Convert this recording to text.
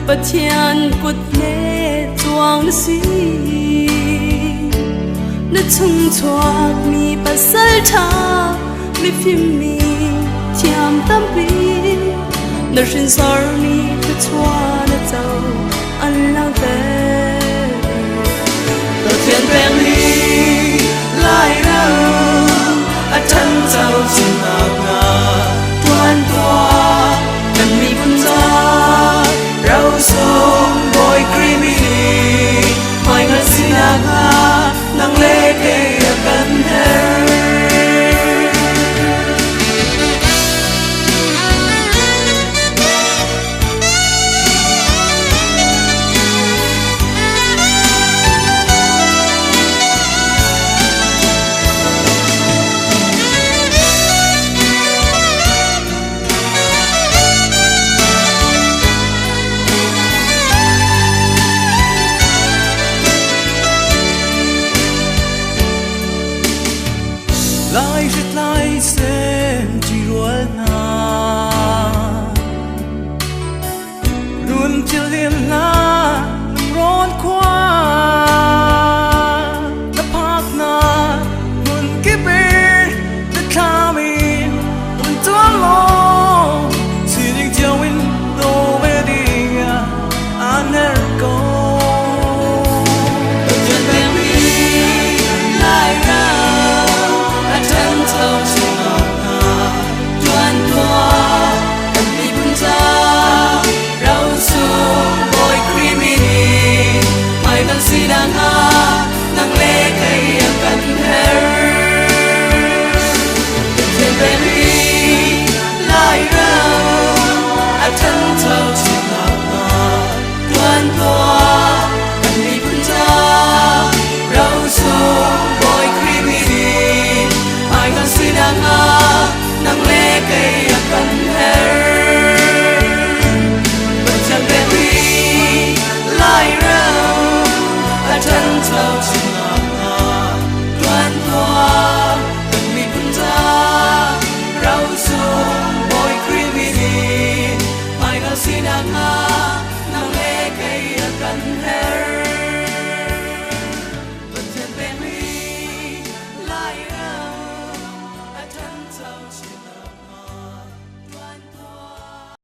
Pathian kut ne cuang na si. Na chung chuak mi pasal ṭha, mifim mi thiam tampi, na hrinsor mi thluachuah na co an langhter. Pathian peng hi Lairam a ṭhancho chin nakhnga ṭuan tuah kan miphun ca rosung Bawi Khrih nih hmaihngal sinak hnga nang le kei a kan herh. Lai hritlai sem ṭirual hna Run thil in hla lungrawn khua na phak na hmun kip in na thlam in run tuan law sining cio in do ve ding ah an her ko. Pathian pekmi Lairam a ṭhancho chin nakhnga ṭuan tuah kan miphun ca rosung Bawi Khrih min in hmaikal si nakhnga nang le kei a kan herh. Pathian pekmi Lairam a ṭhancho chin nakhnga ṭuan tuah kan miphun ca rosung Bawi Khrih min in hmaikal si nakhnga nang le kei a kan herh. Pathian pekmi Lairam a ṭhancho chin.